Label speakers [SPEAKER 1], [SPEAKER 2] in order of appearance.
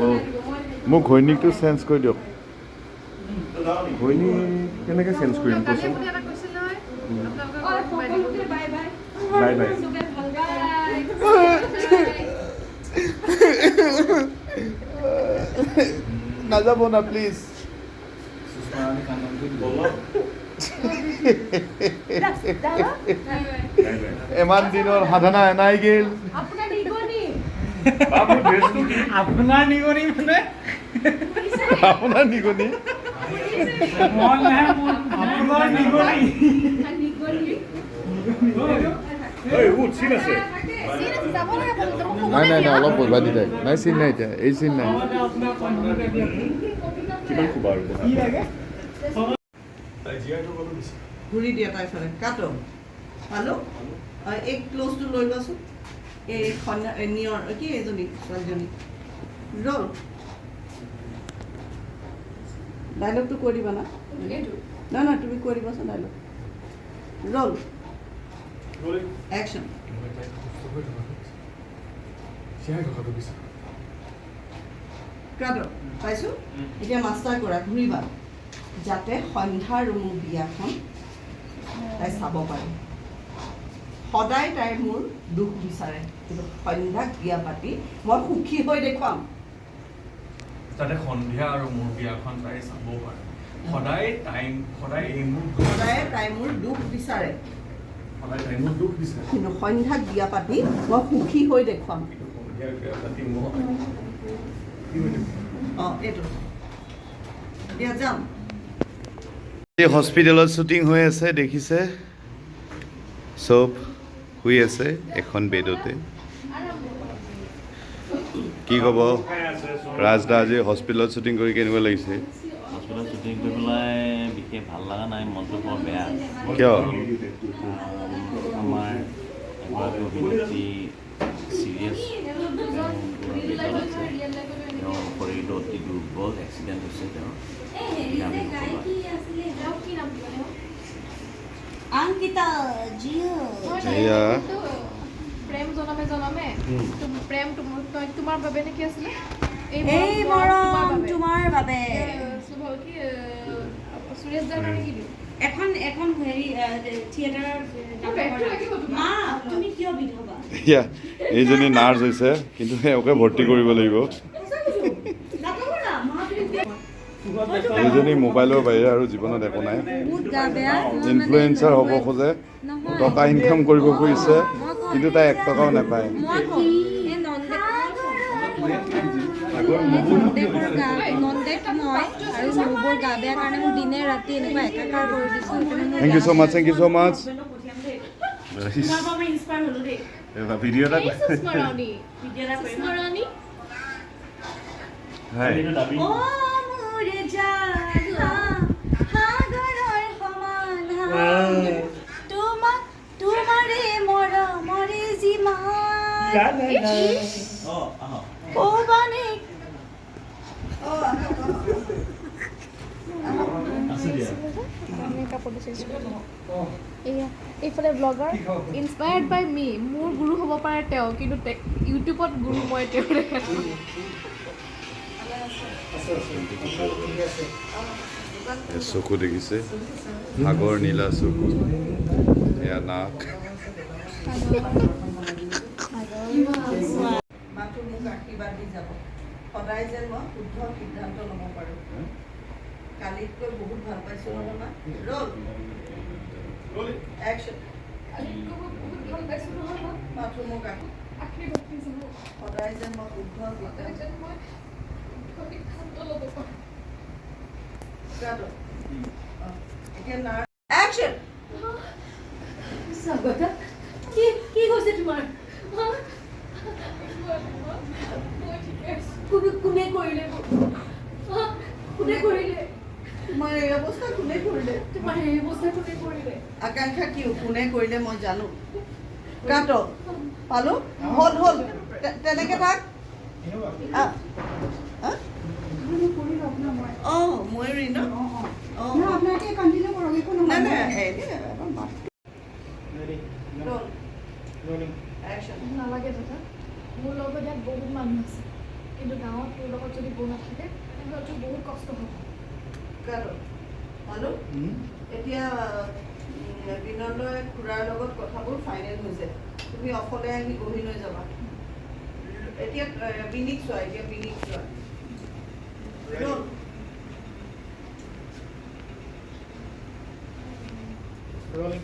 [SPEAKER 1] অঁ, মোক ঘৈণীকটো চেঞ্জ কৰি দিয়ক।
[SPEAKER 2] ঘৈণী কেনেকৈ চেঞ্জ কৰিম কচোন? Bye bye.
[SPEAKER 1] নাযাব না প্লিজ। ইমান দিনৰ সাধনা এনাই গেল।
[SPEAKER 3] আপোনাৰ নিগনি মানে?
[SPEAKER 1] আপোনাৰ নিগনি।
[SPEAKER 3] আপোনাৰ নিগনি।
[SPEAKER 1] নাই নাই নাই, অলপ বজা দি থাক। নাই, চিন নাই এতিয়া, এই চিন নাই।
[SPEAKER 2] কিমান শুবা আৰু?
[SPEAKER 4] ঘূৰি দিয়া তাইৰ ফালে। কাটো, পালোঁ। এই ক্ল'জটো লৈ লোৱাচোন। এই নিয়ৰ কি, এইজনী ছোৱালীজনী। ৰ'ল, ডাইলগটো কৈ দিবা না? নাই নাই, তুমি কৈ দিবাচোন ডাইলগ। Roll, action. কাটো, পাইছোঁ। এতিয়া মাষ্টাৰ কৰা, ঘূৰিবা যাতে সন্ধ্যা আৰু মোৰ বিয়াখন তাই চাব পাৰে। সদায় তাই মোৰ দুখ বিচাৰে, কিন্তু সন্ধ্যাক বিয়া পাতি মই সুখী হৈ দেখুৱাম।
[SPEAKER 5] যাতে সন্ধ্যা আৰু মোৰ বিয়াখন তাই চাব পাৰে। সদায় তাই, সদায় এই মোৰ,
[SPEAKER 4] সদায় তাই মোৰ দুখ বিচাৰে,
[SPEAKER 5] সদায় তাই মোৰ দুখ বিচাৰে,
[SPEAKER 4] কিন্তু সন্ধ্যাক বিয়া পাতি মই সুখী হৈ দেখুৱাম।
[SPEAKER 5] সন্ধ্যাক বিয়া পাতি মই
[SPEAKER 4] অঁ, এইটো দিয়া, যাম।
[SPEAKER 1] এই হস্পিটেলত শ্বুটিং হৈ আছে, দেখিছে, চব শুই আছে এখন বেডতে। কি ক'ব ৰাজদা, আজি হস্পিটেলত শ্বুটিং কৰি কেনেকুৱা লাগিছে?
[SPEAKER 6] হস্পিটেলত শ্বুটিং কৰি পেলাই বিশেষ ভাল লগা নাই, মনটো বৰ বেয়া।
[SPEAKER 1] কিয়?
[SPEAKER 6] আমাৰ এগৰাকী অভিনেত্ৰী চিৰিয়াছ বেডত আছে। তেওঁৰ শৰীৰটো অতি দুৰ্বল, এক্সিডেণ্ট হৈছে তেওঁৰ। গতিকে আমি
[SPEAKER 7] অংকিতা জিঅ।
[SPEAKER 1] এয়া
[SPEAKER 8] প্ৰেম জনমে জনমে, প্ৰেম তোমাৰ বাবে নে কি আছিলে?
[SPEAKER 7] এই মৰম তোমাৰ বাবে।
[SPEAKER 8] সুৰেশ দাৰ কাৰণে কি দিওঁ?
[SPEAKER 7] এখন এখন হেৰি থিয়েটাৰৰ। মা, তুমি কিয় বিধৱা?
[SPEAKER 1] এয়া এইজনী নাৰ্ছ হৈছে, কিন্তু এওঁকে ভৰ্তি কৰিব লাগিব। এইজনী মোবাইলৰ বাহিৰে আৰু জীৱনত একো নাই। ইনফ্লুৱেঞ্চাৰ হ'ব খোজে, টকা ইনকাম কৰিব খুজিছে, কিন্তু তাই এক টকাও নাপায়। Thank you so much, thank you so much.
[SPEAKER 2] Video এটা।
[SPEAKER 8] এইফালে ব্লগাৰ ইনস্পায়াৰ্ড বাই মি। মোৰ গুৰু হ'ব পাৰে তেওঁ, কিন্তু ইউটিউবত গুৰু মই তেওঁ।
[SPEAKER 1] চকু দেখিছে, সাগৰ নীলা চকু, এয়া নাক।
[SPEAKER 4] মাথো মোক আশীৰ্বাদ দি যাব, সদায় যেন মই শুদ্ধ সিদ্ধান্ত ল'ব পাৰোঁ। কালিতকৈ বহুত ভাল পাইছোঁ নহয় মা? Roll, action. মাথো মোক
[SPEAKER 8] আশীৰ্বাদ দি যাব,
[SPEAKER 4] সদায় যেন মই শুদ্ধ
[SPEAKER 8] সিদ্ধান্ত ল'ব পাৰোঁ।
[SPEAKER 4] এতিয়া একশ্যন।
[SPEAKER 8] স্বাগতা, কি কি হৈছে তোমাৰ? কোনে কোনে কৰিলে? কোনে কৰিলে
[SPEAKER 4] তোমাৰ এই অৱস্থা? কোনে কৰিলে
[SPEAKER 8] তোমাৰ এই অৱস্থা? কোনে কৰিলে?
[SPEAKER 4] আকাংক্ষা কি, কোনে কৰিলে মই জানো। কাট, পালোঁ। হ'ল হ'ল, তেনেকে থাক। অঁ, ময়ূৰী ন? অঁ, নাই নাই,
[SPEAKER 8] নালাগে দাদা, মোৰ লগত ইয়াত বহুত মানুহ আছে, কিন্তু গাঁৱত তোৰ লগত যদি বৌ নাথাকে, তেনেহ'লে তোৰ বহুত কষ্ট হ'ব।
[SPEAKER 4] ভালো। এতিয়া বিনন্দই খুৰাৰ লগত কথাবোৰ ফাইনেল হৈছে, তুমি অকলে আহি গঢ়ি লৈ যাবা। এতিয়া বিনিক চোৱা, এতিয়া বিনিক চোৱা।
[SPEAKER 3] Rolling.